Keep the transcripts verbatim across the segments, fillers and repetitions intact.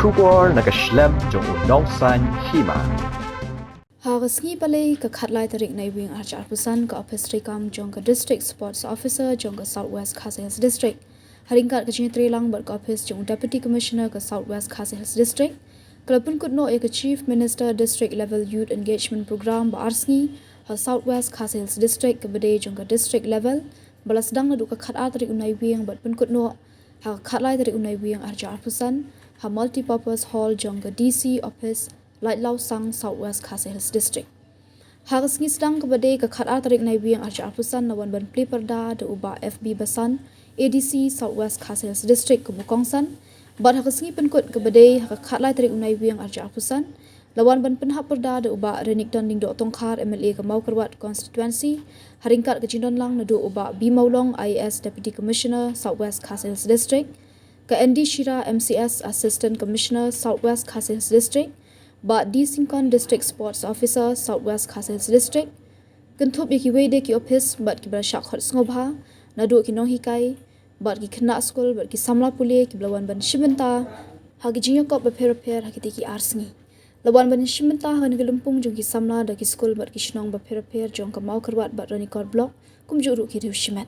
Khubor na ka shlem jong u nongsan hima. Ha ka sngi Palei ka khatlai tarik Naiwieng arhajar arphew san ka ophis treikam jong ka District Sports Officer jong ka South West Khasi Hills District, ha ryngkat ka jingtreilang bad ka ophis jong u Deputy Commissioner ka South West Khasi Hills District, ka la pynkut noh ïa ka Chief Minister District Level Youth Engagement Program ba ar sngi ha South West Khasi Hills District kaba dei jong ka district level, ba la sdang naduh ka khatar tarik u Naiwieng bad pynkut noh ha ka khatlai tarik u Naiwieng arhajar arphew san ha Multipurpose Hall jong ka D C Office, Laitlawsang, South West Khasi Hills District. Ha ka sngi sdang kaba dei ka khatar tarik Naiwieng arhajar arphew san la wan ban plie pyrda da u Bah F B Basan, A D C South West Khasi Hills District, kum u kongsan. Bad ha ka sngi pynkut kaba dei ha ka khatlai tarik u Naiwieng arhajar arphew san la wan ban pynhap pyrda da u Bah Renikton Lyngdoh Tongkhar, M L A ka Mawkyrwat Constituency, ha ryngkat ka jingdonlang naduh u Bah B Mawlong, I A S Deputy Commissioner South West Khasi Hills District, ka N D Shira, M C S Assistant Commissioner South West Khasi Hills District, Bah D Syngkon, District Sports Officer South West Khasi Hills District, kynthup ïa kiwei de ki ophis bad kiba la shah khot sngewbha, naduh ki nonghikai bad ki khynnah skul bad ki samla pule kiba la wan ban shim bynta ha ki jingïakob bapher bapher ha kitei ki ar sngi. La wan ban shim bynta ha kane ka lympung jong ki samla da ki skul bad ki shnong bapher bapher jong ka Mawkyrwat bad Ranikor Block, kumjuh ruh ki riew shimet.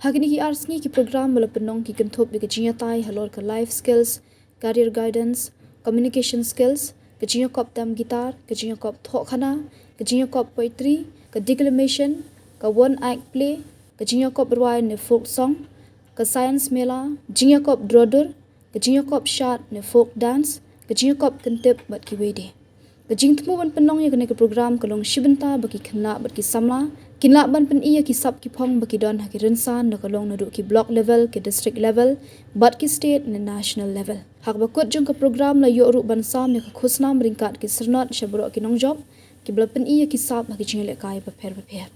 Ha kine ki ar sngi ki program ba la pynlong ki kynthup ïa ka jingïatai halor ka life skills, career guidance, communication skills, ka jingïakob tem guitar, ka jingïakob thohkhana, ka jingïakob poetry, ka declamation, ka one act play, ka jingïakob rwai ne folk song, ka science mela, jingïakob draw dur, ka jingïakob shad ne folk dance, ka jingïakob kyntip bad kiwei de. Ka jingthmu ban pynlong ïa kane ka program ka long shi bynta ba ki khynnah bad ki samla kin lah ban pyni ïa ki sap ki phong ba ki don ha ki rynsan, na ka long naduh ki block level, ki district level, bad ki state ne national level. Ha kaba kut jong ka program la ïoh ruh ban sam ïa ka khusnam ryngkat ki syrnod sha baroh ki nongjop kiba la pyni ïa ki sap ha ki jingïalehkai bapher bapher.